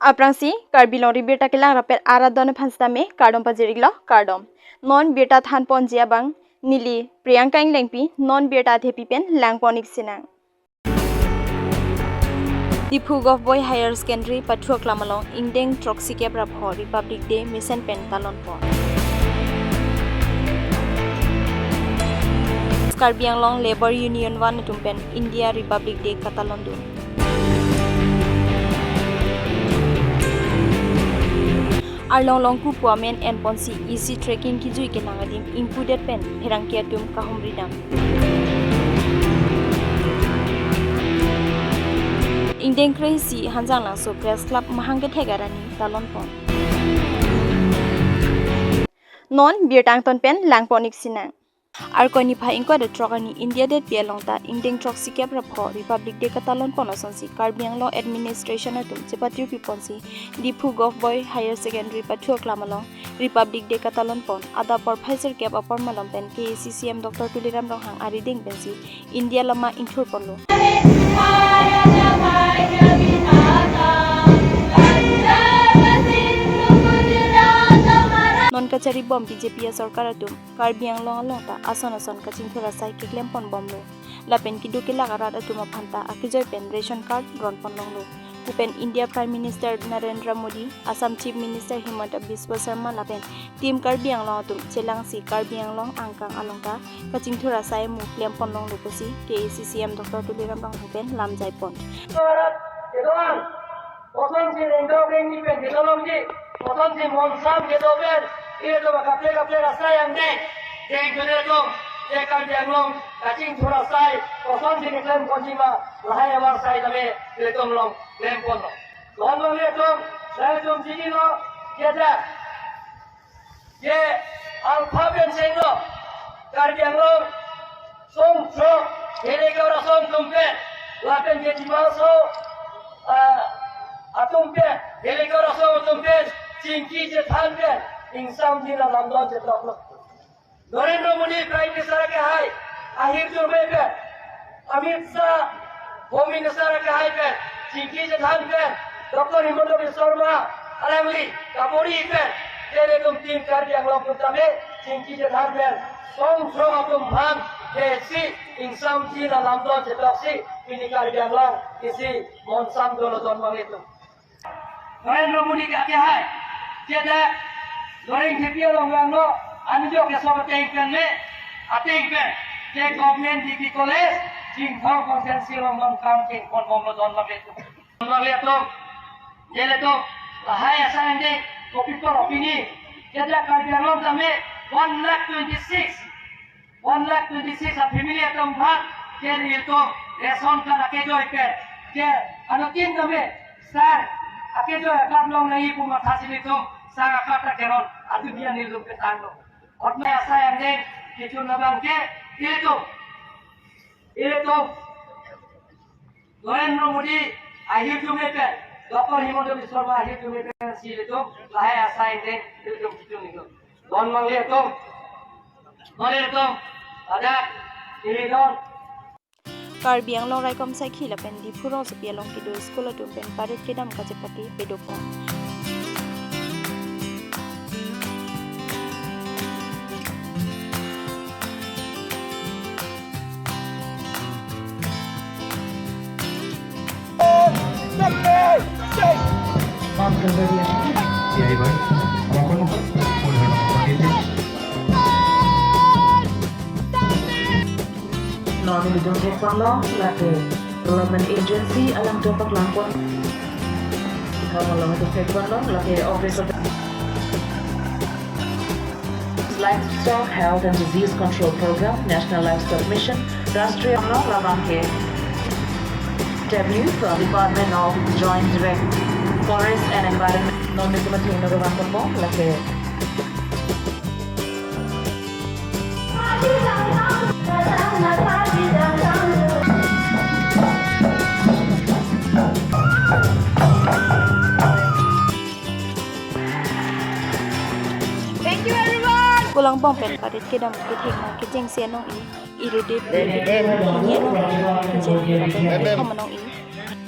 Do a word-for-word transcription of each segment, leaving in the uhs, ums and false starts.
Aphrangsi Karbi Longri Birta kelang rapet arat adon aphan sitame kardom pajir-iklo, kardom. Non birta thanponji abang neli Priyanka Englengpi, non birta athepi pen langpon-ik sinang. Diphu Govt Boys Higher Secondary pathu aklam along ingdeng throksikep ra pho Republic Day mesen pen talonpon. Karbi Anglong Labour Union One atum pen India Republic Day katalondun. Arlong Longku pu amen enponsi isi trekking kejui kenang adim ingpudet pen pherangke atum kahumridam. Ingdeng kre-isi Hanjanglangso Press Club mahang kethek arani talonpon. Non birta angton pen langpon-ik sinang. Arkoi niphai ingkoi ra throk arni India detpi along ta ingdeng throksikep ra pho Republic Day katalonpon asonsi Karbi Anglong Administration atum chepatirpiponsi Diphu Govt Boys Higher Secondary pathu aklam along Republic Day katalonpon. Adap porphai sirkep apor malom pen K A A C C M Doctor Tuliram Ronghang arideng pensi India lama ingthurponlo. Non kacharibom B J P asorkar atum Karbi Anglong along ta ason ason kachingthur asai keklemponbomlo. Lapen keduk kelak arat atum aphan ta akejoi pen ration card ronponlonglo. Pu pen India Prime Minister Narendra Modi, Assam Chief Minister Himanta Biswa Sarma lapen Team Karbi Anglong atum chelangsi Karbi Anglong angkang along ta kachingthur asai mu klemponlonglo pusi K A A C C M Doctor Tuliram Ronghang pen lamjaipon. Bharat kedon, kosonsi rengdok rengni pen kedolongji, kosonsi monsam kedo pen, ilitum kaplek kaplek asai angdeng, deng kedetong, je Karbi Anglong kachingthur asai kosonsi keklemponji ma, lahai abar asai tame ilitum along klemponlo. Lason abang ilitum, lahai atum chinilo, keja. Je alpha pen chenglo, Karbi Anglong song throk Halekor asong atum pen, lapen je Dima Hasao, ah, atum pen, Halekor asong atum pen chingki chethan pen ingsamjin alam don chetroklo. Narendra Modi Prime Minister akehai ahirjume pen, Amit Shah Home Minister akehai pen, chingki chethan pen, Doctor Himanta Biswa Sarma alangli kabor-i pen, je ilitum Team Karbi Anglong atum tame chingki chethan pen, song throk atum aphan, je isi ingsamjin alam don chetroksi, pini Karbi Anglong isi monsam dolo don abang ilitum. Narendra Modi ke akehai, je dak Loringthepi along vanglo, anujok keso ateng pen le, ateng pen, je Government Degree College, Chinthong constituency along non kam chengponbomlo don abang ilitum. Don abang ilitum, je ilitum, lahai asai angdeng, kopi apor pini, je dak Karbi Anglong tame, one lakh twenty-six, one lakh twenty-six a family atum aphan, je ilitum ration card akejoi pen, je anuttin tame sang akejoi card longnangji pu mathasi ilitum sang a-card ta keron, adu bian ilitum petanglo. Hotma asai angdeng kechun abang ke ilitum, ilitum Narendra Modi ahirjume pen, Doctor Himanta Biswa Sarma ahirjume pensi ilitum lahai asai angdeng ilitum kechun iklo. Don abang ilitum, don ilitum, ada, ili don. Karbi Anglong raikom saikhi lapen Diphu rongsopi along kedo school atum pen parade kedam kachepate pedopon. Non ilitum thekponlong, lake Development Agency alangtum paklangpon. Ilitum thekponlong, lake Office of Livestock Health and Disease Control Program, National Livestock Mission, Rashtriya Amla labang ke W from Department of Joint Direct Forest and Environment. Non ilitum athengno kevan ponbom, lake Thank you, everyone. Kolangbong pen parade kedam kethek ma kechengsi anong-i, iredit, iredit, ini anong-i, kecheng, kethom anong-i.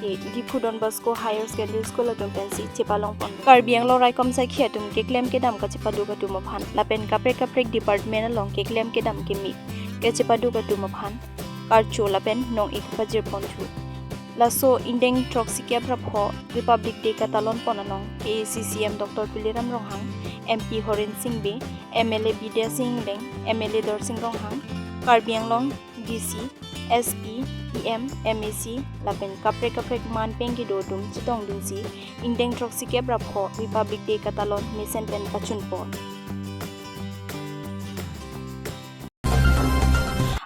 Diphu Don Bosco Higher Secondary School atum pensi chepalongpon. Karbi Anglong raikom sakhi atum keklem kedam kachepaduk atum aphan lapen kaprek kaprek department along keklem kedam kemik kachepaduk atum aphan karcho lapen nong-ik pajirponthu. Laso ingdeng throksikep ra pho Republic Day katalonpon along K A A C C M Doctor Tuliram Ronghang, M P Horen Sing Bey, M L A Bidya Sing Engleng, M L A Dorsing Ronghang, Karbi Anglong D C, S P, E M, M A C lapen kaprek kaprek man pen kedo atum chetongdunsi ingdeng throksikep ra pho Republic Day katalon mesen pen pachunpon.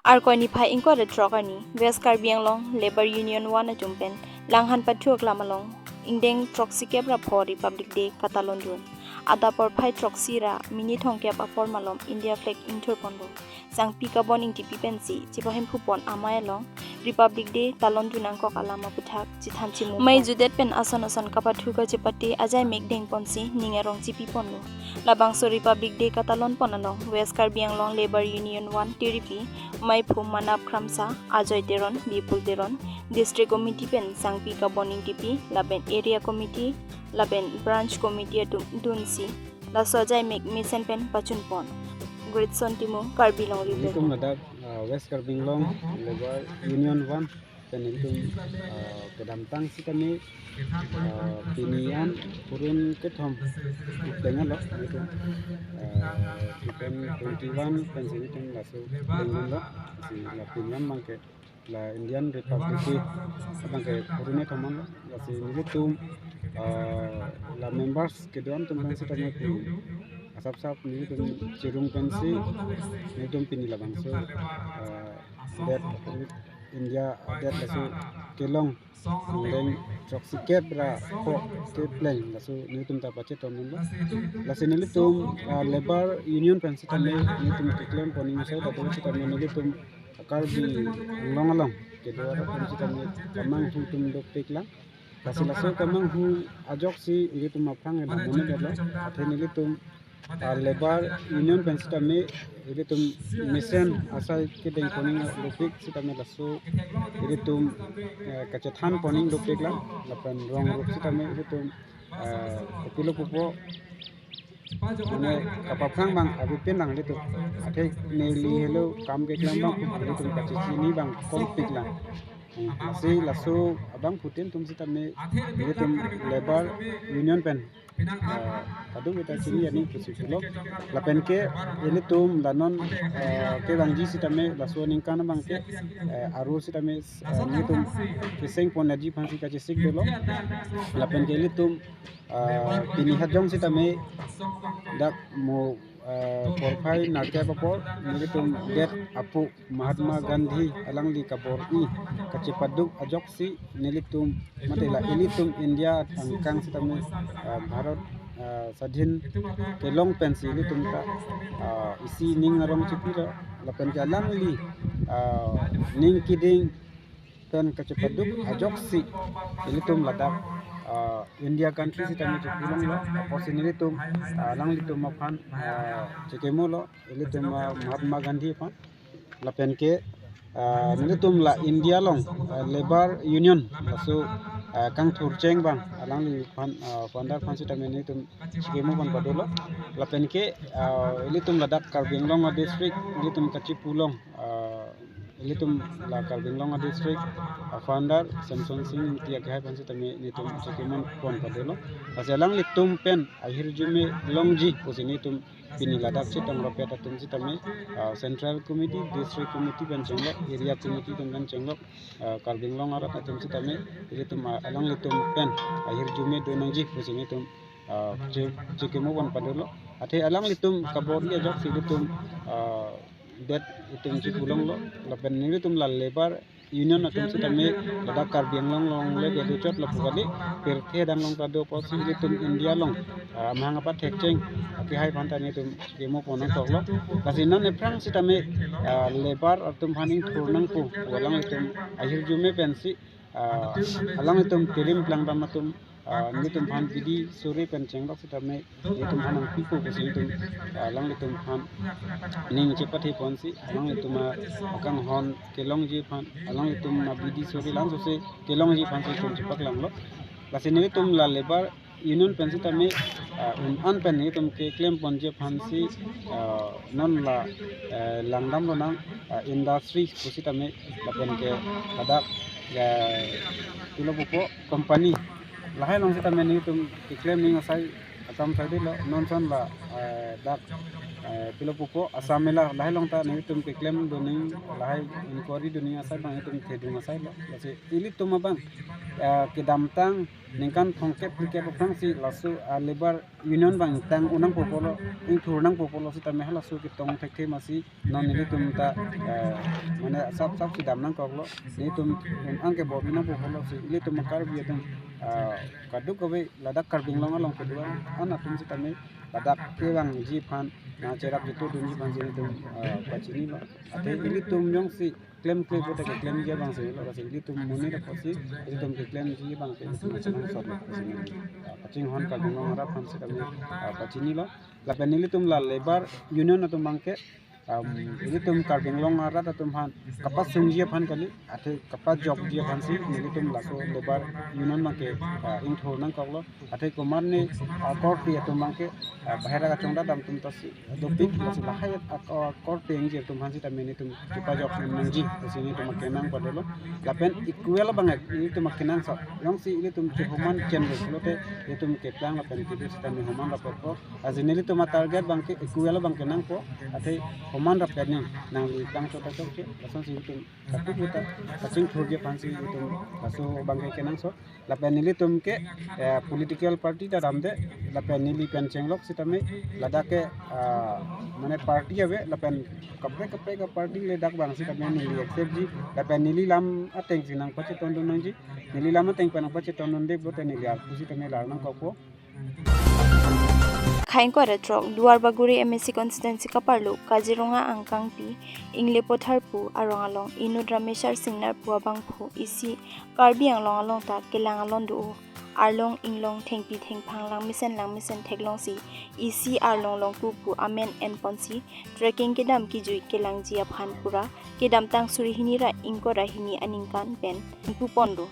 Arkoi niphai ingkoi ra throk arni West Karbi Anglong Labour Union One atum pen Langhan pathu aklam along ingdeng throksikep ra pho Republic Day katalondun. Adap porphai throksi ra minit thomkep apor malom India flag ingthurponlo. Sangpi Kabon Ingtipi pensi chepahemphupon amei along Republic Day talondun angkok alam aputhak chethan chemu. Mei judet pen ason ason kapathu kachepate ajaimek dengponsi ning arong chepiponlo. Labangso Republic Day katalonpon along West Karbi Anglong Labour Union One tiripi meiphu Manap Kramsa, Ajoy Teron, Bipul Teron, District Committee pen Sangpi Kabon Ingtipi lapen Area Committee lapen Branch Committee atum dunsi laso ajaimek mesen pen pachunpon. Greatson Timung, Karbi Longri Nelitum Bethel. Ladak, ah, West Karbi Anglong Labour Union One pen nelitum, ah, kedamtang sitame, ah, pini an purun kethom ipeng alo nelitum, ah, two thousand twenty-one pensi nelitum laso dengdunlo, si la pini an abangke la Indian Republic Day abangke purun kethom anlo, lasi nelitum, ah, la members kedo-an atum pensi tame pu asap sap nelitum chirung pensi nelitum pini labangso, ah, det India det laso kelong ingdeng throksikep ra pho kepleng laso nelitum ta pachetongdunlo. Lasi nelitum, ah, Labour Union pensi tame nelitum keklempon aning asai ta do sitame nelitum Karbi Anglong along kedo arat atum sitame kemanghu atum dopiklang. Lasi laso kemanghu ajoksi nelitum aphrang eda monit detlo. Athe nelitum, ah, Labour Union pen sitame nelitum mesen asai kedengpon aning dopik sitame laso nelitum, eh, kachethanpon aning dopiklang. Lapen rong rup sitame nelitum, eh, kopilo pupo mane kapaphrang abang avepinlang nelitum. Athe neli helo kam keklem abang nelitum kachechini abang kompiklang. Hmm, lasi laso abangphutin atum sitame nelitum Labour Union pen, eh, kadokave ta chini aning pusi pulo. Lapen ke nelitum la non, eh, kevangji sitame laso aningkan abangke, eh, aro sitame, eh, nelitum kesengpon aji aphansi kachesik dolo. Lapen ke nelitum, ah, pini hajong sitame dak mo, ah, porphai nerkep apor nelitum det apu Mahatma Gandhi alangli kabor-i kachepaduk ajoksi nelitum mate la ilitum India angkang sitame, ah, Bharat, ah, Sadhin kelong pensi ilitum ta, ah, isi ning arong chepilo lapen ke alangli, ah, ning keding pen kachepaduk ajoksi ilitum ladak, ah, India country sitame chepulonglo, apotsi nelitum, ah, alanglitum aphan, ah, chekemolo, ilitum, ah, Mahatma Gandhi aphan. Lapen ke, ah, nelitum la India along, ah, Labour Union laso, ah, kangthurcheng abang alangliphan, ah, founder aphan sitame nelitum chekemopon padolo. Lapen ke, ah, ilitum ladak Karbi Anglong a-district nelitum kachepulong, ah, ilitum la Karbi Anglong a-district a-founder Semson Sing Ingti akehai aphan sitame nelitum chekemopon padolo. Lasi alanglitum pen ahirjume longji pusi nelitum pini ladak chetong ropet atum sitame, ah, Central Committee, District Committee pen chenglok, Area Committee atum pen chenglok, ah, Karbi Anglong arat atum sitame ilitum, ah, alanglitum pen ahirjume do nangji pusi nelitum, ah, che-, chekemopon padolo. Athe alanglitum kabor-i ajoksi ilitum, ah, det itum chepulonglo. Lapen nelitum la Labour Union atum sitame ladak Karbi Anglong along le kedo chot lapu kali, pirthe adang along ta do apotsi ilitum India along, ah, amahang apathekcheng akehai aphan ta nelitum chekemopon nangkoklo. Lasi non ephrang sitame, ah, Labour atum aphan ingthur nangpo pu alanglitum ahirjume pensi ah, alanglitum kerim klangdam atum, ah, nelitum aphan bidi suri pen chenglok sitame nelitum aphan nangpipo pusi nelitum, ah, alanglitum aphan ning chepathe ponsi alanglitum akanghon kelongji aphan, alanglitum abidi suri langsose kelongji aphansi nelitum chepaklanglo. Lasi nelitum la labour union pen sitame, ah, un-an pen nelitum keklem ponji aphansi, ah, non la, eh, langdam lonang, ah, industry pusitame lapen ke ladak, eh, pilo pupo company lahai along sitame nelitum keklem ning asai akam saidelo, non son la, eh, dak, eh, pilo pupo Assam Mela lahai along ta nelitum keklem doning, lahai inquiry doning asai abang nelitum thedung asailo. Lasi ilitum abang, eh, kedamtang ningkan thomkep phlikep aphrangsi laso, ah, labour union abang ingtang un nangpo pulo, ingthur nangpo pulo sitame halaso ketong thekthe masi non nelitum ta, eh, mane sap sap si dam nangkoklo, nelitum un-an kebor nangpo pulo si ilitum Karbi atum, ah, kadokave ladak Karbi Anglong along kedo-an atum sitame ladak kevangji aphan, nangcherap chitudunji aphansi nelitum, ah, pachinilo. Athe ilitum jongsi klemkle pulote keklemji abang si lo, lasi ilitum monit apotsi ilitum keklemji abang ke ilitum chenang sotlo pusi neli, ah, kachinghon Karbi Anglong arat aphan sitame, ah, pachinilo. Lapen nelitum la labour union atum abang ke, um, ilitum Karbi Anglong arat atum aphan kapasungji aphan kali, athe kapajokji aphansi nelitum laso labour union abang ke, ah, ingthur nangkoklo. Athe komatne, ah, korte atum abang ke, ah, bahira kachongdat dam atum ta si dopik, lasi lahai, ah, ah, korte ingji atum aphan sitame nelitum chepajok nangji pusi nelitum akenang padolo. Lapen equal abang nelitum akenangsot. Jongsi ilitum chehoman chenve pulote ilitum keplang lapen kedo sitame homan rapetpo. Lasi nelitum atarget abang ke equal abang ke nangpo. Athe homan rapet ni nangli plang chot achot ke. Lasonsi ilitum katik kita kachingthurji aphansi ilitum laso abang ke kenangsot. Lapen nelitum ke, eh, political party ta damde, lapen neli pen chenglok sitame ladak ke, ah, mane party ave, lapen kaprek kaprek aparty le dak abang sitame neli acceptji, lapen neli lam atengsi nangpachetondun nangji, neli lam ateng pen nangpachetondunde pulote neli arpu sitame lar nangkokpo. Khaingko aretrok Duarbagori M A C constituency kaparlo Kaziranga angkangpi Ingle Potharpu arong along inut Rameshar Singnar pu abangphu isi Karbi Anglong along ta kelang alon do-o. Arlong inglong thengpi thengphang langmesen langmesen theklongsi isi arlong longpu pu amen enponsi trekking kedam kejui kelangji aphan pura kedamtang suri hini ra ingkoi ra hini aningkan pen puponlo.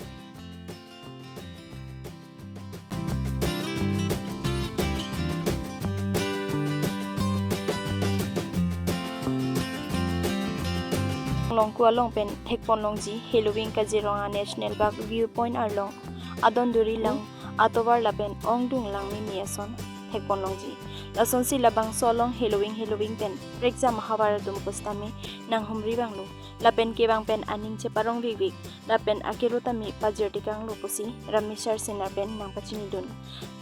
Longku along pen thekponlongji Heloving Kaziranga National Park View Point arlong adon duri lang atovar lapen ongdung langmimi ason thekponlongji. Lasonsi labangso along Heloving Heloving pen prekjam havar atum pusitame nanghumri vanglo. Lapen kevang pen aning cheparong vikvik lapen akero tame pajir tekanglo pusi Rameshar Singnar pen nangpachinidun.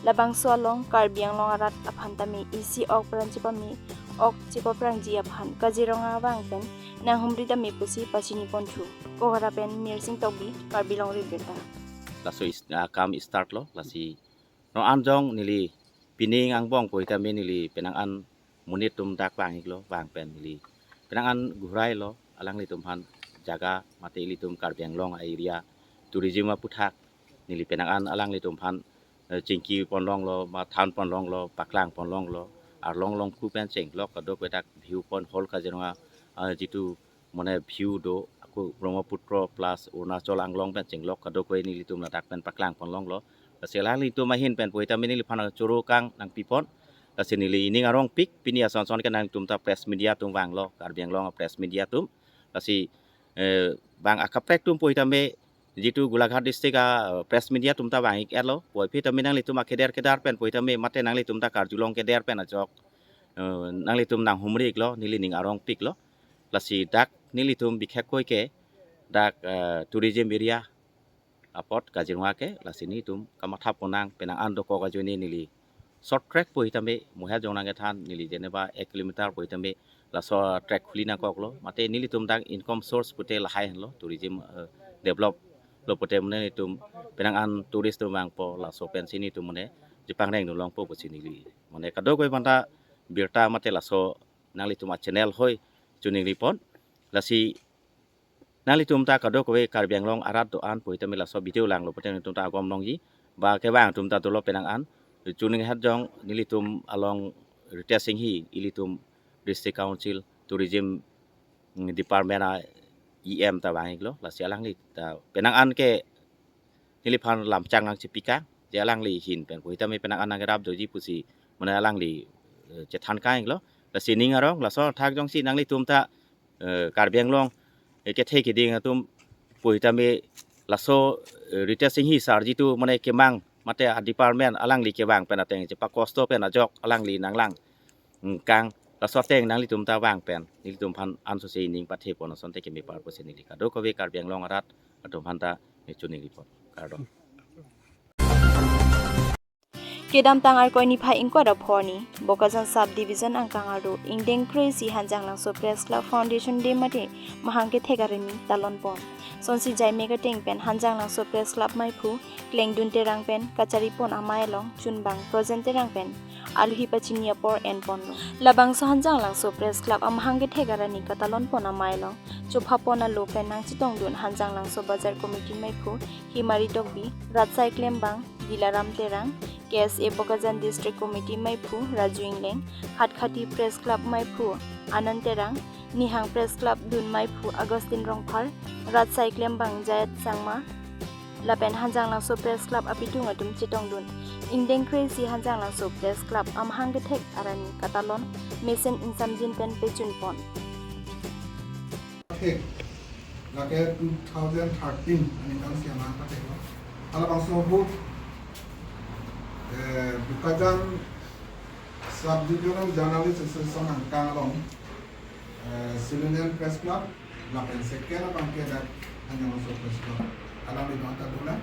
Labangso along Karbi Anglong arat aphan tame isi ok pran chepame, ok chepaprangji aphan Kaziranga vang pen nanghumri tame pusi pachiniponthu. Kohora pen Mirsing Tokbi, Karbi Longri Abirta. Laso is, ah, kam start lo, lasi non anjong neli pining angbong pu sitame neli penang an monit atum dak vang iklo, vang pen neli penang an ghurai lo, alanglitum aphan jaga mate ilitum Karbi Anglong area tourism aputhak neli penang an alanglitum aphan, eh, chingki ponlonglo, ma than ponlonglo, paklang ponlonglo, arlong longku pen chenglok kadokave dak view point whole Kaziranga, eh, jitu mane view do, ako Brahmaputra plus Arunachal anglong pen chenglok kadokave nelitum ladak pen paklang ponlonglo. Lasi alanglitum ahin pen pu sitame neliphan choro kang nangpipon. Lasi neli ining arongpik, pini ason son ke nangtum ta press media atum vanglo, Karbi Anglong press media atum. Lasi, eh, bang akaprek atum pu sitame jitu Golaghat district a, eh, press media atum ta vang ik-etlo, puvoiphit tame nanglitum akedar kedar pen pu sitame mate nanglitum ta karjulong keder pen ajok, eh, nanglitum nanghumri iklo, neli ning arongpiklo. Lasi dak nelitum bikhekkoi ke dak, eh, tourism area apot Kaziranga ke, lasi nelitum kamatha ponnang penang an dokok ajoine neli short trek pu sitame Mohe Jongnang kethan neli jeneba ek kilometer pu sitame laso trek khuli nangkoklo. Mate nelitum dak income source pute lahai henlo, tourism, eh, develop lo pute mane nelitum penang an tourist atum vangpo, laso pensi nelitum mane chepangreng nulongpo pusi neli mane kadokave aphanta birta mate laso nanglitum a channel hoi chuning ripon. Lasi Nanglitum ta kadokave Karbi Anglong arat do-an pu sitame laso video langlo pute nelitum ta agom longji. Ba kevang atum ta dolo penang an. Chuning het jong nelitum along Ritesh Enghi, ilitum District Council Tourism, mm, Department a E M ta vang-iklo, lasi alangli ta penang an ke neliphan lamchang nangchepikang, je alangli ahin pen pu sitame penang an nangkerap doji pusi mane alangli, eh, chethan kang-iklo. Lasi ning arong, laso athak jongsi nanglitum ta, eh, Karbi Anglong, eh, kethe keding atum pu sitame laso, eh, Ritesh Enghi sir jitu mane kemang mate a department alangli kevang pen ateng chepakosto pen ajok alangli nanglang, mm, kang, laso ateng nanglitum ta vang pen nelitum aphan ansose ning pathe pon asonte keme par pusi neli kadokave Karbi Anglong arat atum aphan ta nechun ning report. Kardom. Kedamtang Arkoi niphai ingkoi ra pho arni Bokajan Sub Division angkang arlo ingdeng kre-isi Hanjanglangso Press Club Foundation Day mate mahang kethek arni talon pon. Sonsi jaime kateng pen Hanjanglangso Press Club maiphu Klengdun Terang pen kachari pon amei along chunbang Projen Terang pen aluhi pachini apor en ponlo. Labangso Hanjanglangso Press Club amahang kethek arni katalon pon amei along chopha pon alo pen nangchetongdun Hanjanglangso Bazar Committee maiphu Himari Tokbi, Rat Sai Klembang, Dilaram Terang, K S A Bokajan District Committee maiphu Raju Ingleng, Khatkhati Press Club maiphu Anand Terang, Nihang Press Club dun maiphu Augustine Rongphar, Rat Sai Klembang Jayat Sangma, lapen Hanjanglangso Press Club apitung atum chetongdun ingdeng kre-isi Hanjanglangso Press Club amahang kethek arni katalon mesen ingsamjin pen pechun pon. Thek, lake two thousand thirteen aningkan si amahang kethek lo. Halabangso ahut, eh, Bokajan Sub Divisional Journalist Association angkang along, eh, Civilian Press Club, lapen second abang ke dak Hanjanglangso Press Club. Alangli do-an ta dolang.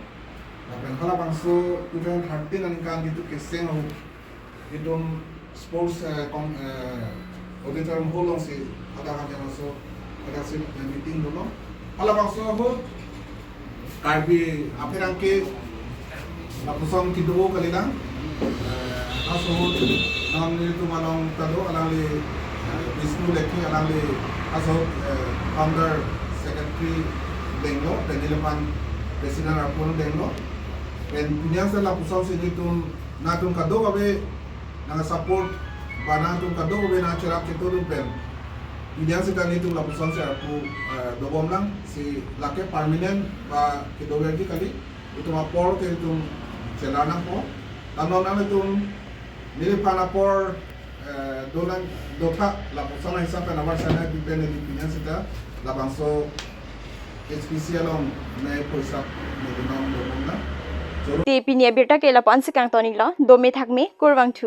Lapen halabangso two thousand thirteen aningkan jitu keseng ahut, itum sports, eh, com-, eh, auditorium hall alongsi hadak Hanjanglangso, hadak si, eh, meeting dolo. Halabangso ahut Karbi apherangke lapuson kedo kalilang. Eh, laso ahut non nelitum along ta do alangli, eh, Bishnu Lekhi, alangli laso ahut, eh, founder secretary denglo, pen neliphan president arpu denglo. Pen pini an si lapuson si nelitum nangtum kadokave nang support ba nangtum kadokave nangcherap chetongdun pen pini an seta nelitum lapuson si arpu, eh, dobomlang, si lake permanent ba kedoverji kali, itum apor ke itum chelar nangpo. Tanglo nangtum neliphan apor, eh, dolang dotha lapuson ahisap pen abar sana di pen di pini an seta labangso H P C along me poisa me dinam dobomlang. Te pini abirta ke lapu-an si kangton-iklo, dome thakme, kurvangthu.